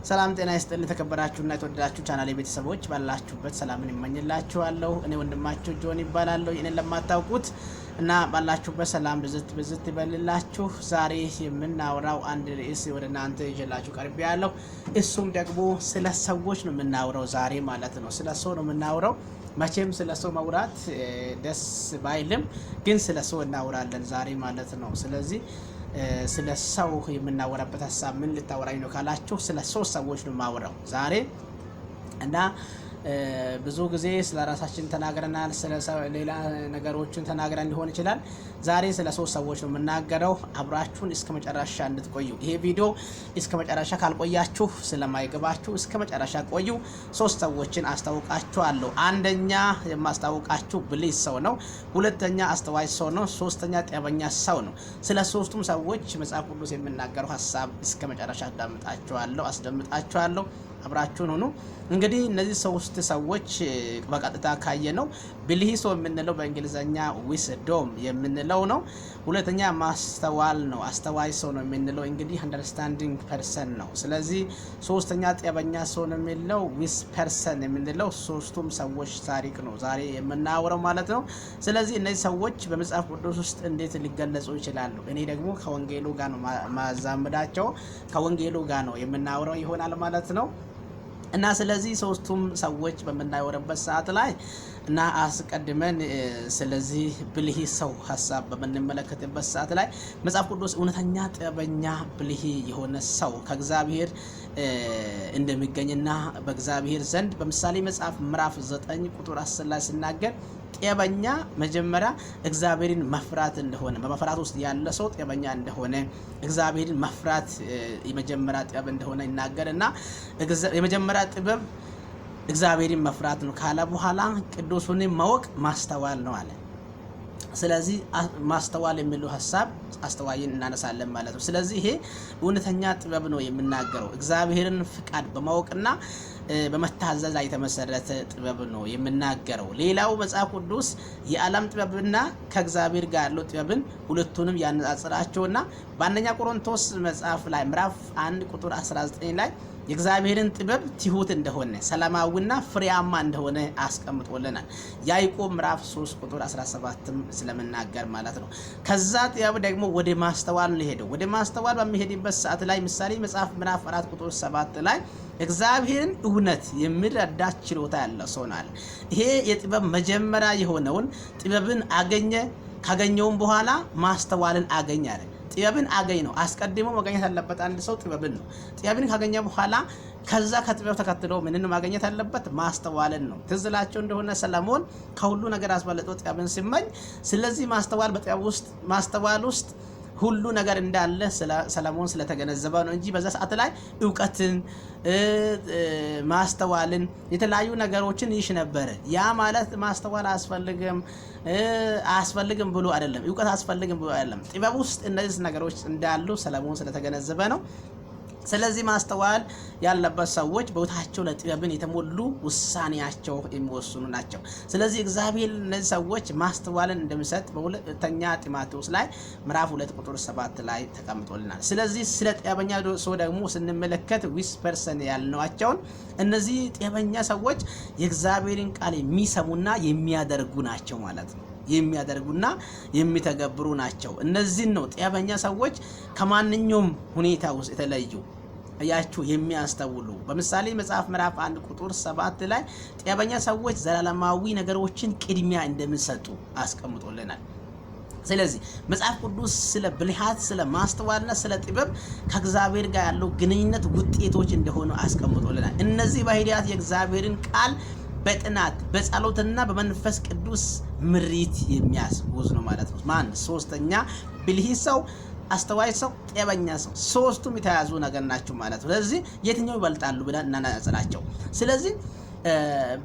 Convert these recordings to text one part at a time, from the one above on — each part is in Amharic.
ሰላም ጤና ይስጥልን። የተከበራችሁና የተወደዳችሁ ቻናሌ ቤተሰቦች፣ ባላችሁበት ሰላምን እመኝላችኋለሁ። እኔ ወንድማችሁ ጆን እባላለሁ። እኔን ለማታውቁት እና ባላችሁበት ሰላም ብዝት ብዝት ይበልላችሁ። ዛሬ የምናወራው አንድ ርዕስ ወደ እናንተ ይዤላችሁ ቀርቤያለሁ። እሱም ደግሞ ስለ ሰዎች ነው የምናወራው ዛሬ ማለት ነው። ስለ ሰው ነው የምናወራው። መቼም ስለ ሰው ማውራት ደስ ባይልም ግን ስለ ሰው እናወራለን ዛሬ ማለት ነው። ስለዚህ ስለ ሰው የምናወራበት ሀሳብ ምን ልታወራኝ ነው ካላችሁ፣ ስለ ሶስት ሰዎች ነው የማወራው ዛሬ። እና ብዙ ጊዜ ስለ ራሳችን ተናግረናል፣ ስለ ሌላ ነገሮችን ተናግረን ሊሆን ይችላል። ዛሬ ስለ ሶስት ሰዎች ነው የምናገረው። አብራችሁን እስከ መጨረሻ እንድትቆዩ። ይሄ ቪዲዮ እስከ መጨረሻ ካልቆያችሁ ስለማይገባችሁ እስከ መጨረሻ ቆዩ። ሶስት ሰዎችን አስታውቃችኋለሁ። አንደኛ የማስታውቃችሁ ብልህ ሰው ነው። ሁለተኛ አስተዋይ ሰው ነው። ሶስተኛ ጥበበኛ ሰው ነው። ስለ ሶስቱም ሰዎች መጽሐፍ ቅዱስ የሚናገረው ሀሳብ እስከ መጨረሻ አዳምጣችኋለሁ፣ አስደምጣችኋለሁ። አብራችሁን ሁኑ። እንግዲህ እነዚህ ሶስት ሰዎች በቀጥታ ካየነው ብልህ ሰው የምንለው በእንግሊዝኛ wisdom የምንለው ነው። ሁለተኛ ማስተዋል ነው፣ አስተዋይ ሰው ነው የምንለው እንግዲህ understanding person ነው። ስለዚህ ሶስተኛ ጥበበኛ ሰው ነው የሚለው wise person የምንለው። ሶስቱም ሰዎች ታሪክ ነው ዛሬ የምናወራው ማለት ነው። ስለዚህ እነዚህ ሰዎች በመጽሐፍ ቅዱስ ውስጥ እንዴት ሊገለጹ ይችላሉ? እኔ ደግሞ ከወንጌሉ ጋር ነው ማዛምዳቸው፣ ከወንጌሉ ጋር ነው የምናወራው ይሆናል ማለት ነው። እና ስለዚህ ሶስቱም ሰዎች በምናወራበት ሰዓት ላይ እና አስቀድመን ስለዚህ ብልህ ሰው ሀሳብ በምንመለከትበት ሰዓት ላይ መጽሐፍ ቅዱስ እውነተኛ ጥበበኛ ብልህ የሆነ ሰው ከእግዚአብሔር እንደሚገኝና በእግዚአብሔር ዘንድ በምሳሌ መጽሐፍ ምዕራፍ 9 ቁጥር 10 ላይ ሲናገር ጥበበኛ መጀመሪያ እግዚአብሔርን መፍራት እንደሆነ፣ በመፍራት ውስጥ ያለ ሰው ጥበበኛ እንደሆነ፣ እግዚአብሔርን መፍራት የመጀመሪያ ጥበብ እንደሆነ ይናገር እና የመጀመሪያ ጥበብ እግዚአብሔርን መፍራት ነው ካለ በኋላ ቅዱሱን ማወቅ ማስተዋል ነው አለ። ስለዚህ ማስተዋል የሚለው ሀሳብ አስተዋይን እናነሳለን ማለት ነው። ስለዚህ ይሄ እውነተኛ ጥበብ ነው የምናገረው። እግዚአብሔርን ፍቃድ በማወቅና በመታዘዝ ላይ የተመሰረተ ጥበብ ነው የምናገረው። ሌላው መጽሐፍ ቅዱስ የዓለም ጥበብና ከእግዚአብሔር ጋር ያለው ጥበብን ሁለቱንም ያነጻጽራቸውና በአንደኛ ቆሮንቶስ መጽሐፍ ላይ ምዕራፍ 1 ቁጥር 19 ላይ የእግዚአብሔርን ጥበብ ትሁት እንደሆነ፣ ሰላማዊና ፍሬያማ እንደሆነ አስቀምጦልናል። ያዕቆብ ምዕራፍ 3 ቁጥር 17ም ስለምናገር ማለት ነው። ከዛ ጥበብ ደግሞ ወደ ማስተዋል ነው የሄደው። ወደ ማስተዋል በሚሄድበት ሰዓት ላይ ምሳሌ መጽሐፍ ምዕራፍ 4 ቁጥር 7 ላይ እግዚአብሔርን እውነት የሚረዳ ችሎታ ያለው ሰው ነው አለ። ይሄ የጥበብ መጀመሪያ የሆነውን ጥበብን አገኘ። ካገኘውም በኋላ ማስተዋልን አገኘ አለ። ጥበብን አገኝ ነው። አስቀድሞ ማግኘት ያለበት አንድ ሰው ጥበብን ነው። ጥበብን ካገኘ በኋላ ከዛ ከጥበብ ተከትሎ ምንን ማግኘት ያለበት? ማስተዋልን ነው። ትዝ ይላችሁ እንደሆነ ሰለሞን ከሁሉ ነገር አስበልጦ ጥበብን ሲመኝ፣ ስለዚህ ማስተዋል በጥበብ ውስጥ፣ ማስተዋል ውስጥ ሁሉ ነገር እንዳለ ሰለሞን ስለተገነዘበ ነው እንጂ በዛ ሰዓት ላይ እውቀትን፣ ማስተዋልን፣ የተለያዩ ነገሮችን ይሽ ነበረ። ያ ማለት ማስተዋል አያስፈልግም አያስፈልግም ብሎ አይደለም፣ እውቀት አያስፈልግም ብሎ አይደለም። ጥበብ ውስጥ እነዚህ ነገሮች እንዳሉ ሰለሞን ስለተገነዘበ ነው። ስለዚህ ማስተዋል ያለበት ሰዎች በሕይወታቸው ለጥበብን የተሞሉ ውሳኔያቸው የሚወስኑ ናቸው። ስለዚህ እግዚአብሔር እነዚህ ሰዎች ማስተዋልን እንደሚሰጥ በሁለተኛ ጢሞቴዎስ ላይ ምዕራፍ 2 ቁጥር 7 ላይ ተቀምጦልናል። ስለዚህ ስለ ጥበበኛ ሰው ደግሞ ስንመለከት wise person ያልናቸውን እነዚህ ጥበበኛ ሰዎች የእግዚአብሔርን ቃል የሚሰሙና የሚያደርጉ ናቸው ማለት ነው። የሚያደርጉና የሚተገብሩ ናቸው። እነዚህን ነው ጥበበኛ ሰዎች ከማንኛውም ሁኔታ ውስጥ የተለዩ እያችሁ የሚያስተውሉ። በምሳሌ መጽሐፍ ምዕራፍ 1 ቁጥር 7 ላይ ጥበበኛ ሰዎች ዘላለማዊ ነገሮችን ቅድሚያ እንደሚሰጡ አስቀምጦልናል። ስለዚህ መጽሐፍ ቅዱስ ስለ ብልሃት፣ ስለ ማስተዋልና ስለ ጥበብ ከእግዚአብሔር ጋር ያለው ግንኙነት ውጤቶች እንደሆኑ አስቀምጦልናል። እነዚህ ባህሪያት የእግዚአብሔርን ቃል በጥናት፣ በጸሎትና በመንፈስ ቅዱስ ምሪት የሚያስጉዝ ነው ማለት ነው። ማን ሶስተኛ ብልህ ሰው፣ አስተዋይ ሰው፣ ጥበበኛ ሰው ሶስቱም የተያዙ ነገር ናቸው ማለት ነው። ስለዚህ የትኛው ይበልጣሉ ብለን እናነጻጽራቸው። ስለዚህ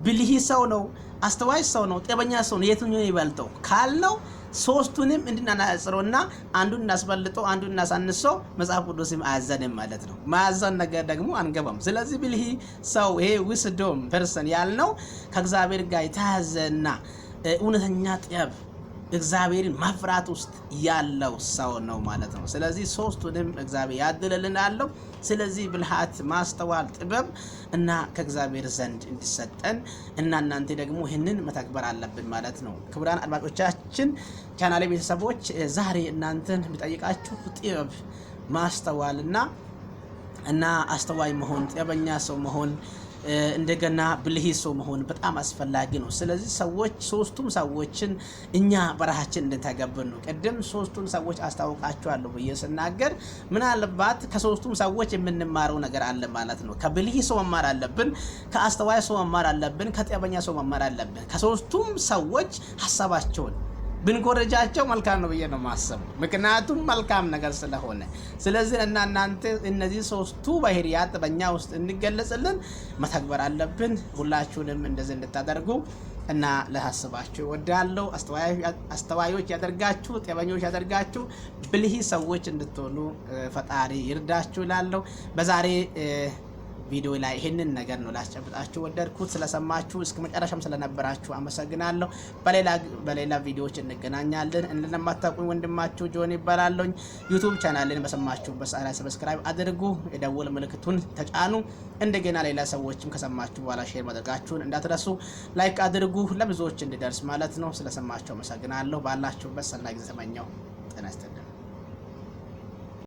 ብልህ ሰው ነው፣ አስተዋይ ሰው ነው፣ ጥበበኛ ሰው ነው፣ የትኛው ይበልጠው ካልነው ሶስቱንም እንድናነጻጽረውና አንዱን እናስበልጠው አንዱን እናሳንሰው መጽሐፍ ቅዱስም አያዘንም ማለት ነው። ማያዘን ነገር ደግሞ አንገባም። ስለዚህ ብልህ ሰው ይሄ wisdom person ያልነው ከእግዚአብሔር ጋር የተያዘና እውነተኛ ጥበብ እግዚአብሔርን መፍራት ውስጥ ያለው ሰው ነው ማለት ነው። ስለዚህ ሶስቱንም እግዚአብሔር ያድልልን አለው። ስለዚህ ብልሃት፣ ማስተዋል፣ ጥበብ እና ከእግዚአብሔር ዘንድ እንዲሰጠን እና እናንተ ደግሞ ይህንን መተግበር አለብን ማለት ነው። ክቡራን አድማጮቻችን፣ ቻናሌ ቤተሰቦች፣ ዛሬ እናንተን ቢጠይቃችሁ ጥበብ፣ ማስተዋል እና አስተዋይ መሆን፣ ጥበበኛ ሰው መሆን፣ እንደገና ብልህ ሰው መሆን በጣም አስፈላጊ ነው። ስለዚህ ሰዎች ሶስቱም ሰዎችን እኛ በራሳችን እንድንተገብር ነው። ቅድም ሶስቱን ሰዎች አስታውቃችኋለሁ ብዬ ስናገር ምናልባት ከሶስቱም ሰዎች የምንማረው ነገር አለ ማለት ነው። ከብልህ ሰው መማር አለብን፣ ከአስተዋይ ሰው መማር አለብን፣ ከጥበበኛ ሰው መማር አለብን። ከሶስቱም ሰዎች ሀሳባቸውን ብንኮረጃቸው መልካም ነው ብዬ ነው የማስበው። ምክንያቱም መልካም ነገር ስለሆነ። ስለዚህ እና እናንተ እነዚህ ሶስቱ ባህሪያት በእኛ ውስጥ እንገለጽልን መተግበር አለብን። ሁላችሁንም እንደዚህ እንድታደርጉ እና ለሀስባችሁ እወዳለሁ። አስተዋዮች ያደርጋችሁ፣ ጥበበኞች ያደርጋችሁ፣ ብልህ ሰዎች እንድትሆኑ ፈጣሪ ይርዳችሁ እላለሁ። በዛሬ ቪዲዮ ላይ ይህንን ነገር ነው ላስጨብጣችሁ ወደድኩት። ስለሰማችሁ እስከ መጨረሻም ስለነበራችሁ አመሰግናለሁ። በሌላ ቪዲዮዎች እንገናኛለን። እንደማታውቁኝ ወንድማችሁ ጆን ይባላለሁኝ። YouTube ቻናልን በሰማችሁበት ሰዓት ላይ subscribe አድርጉ፣ የደወል ምልክቱን ተጫኑ። እንደገና ሌላ ሰዎችም ከሰማችሁ በኋላ share ማድረጋችሁን እንዳትረሱ፣ like አድርጉ፣ ለብዙዎች እንዲደርስ ማለት ነው። ስለሰማችሁ አመሰግናለሁ። ባላችሁበት ሰናይ ጊዜ ተመኘሁ። ጤና ይስጥልኝ።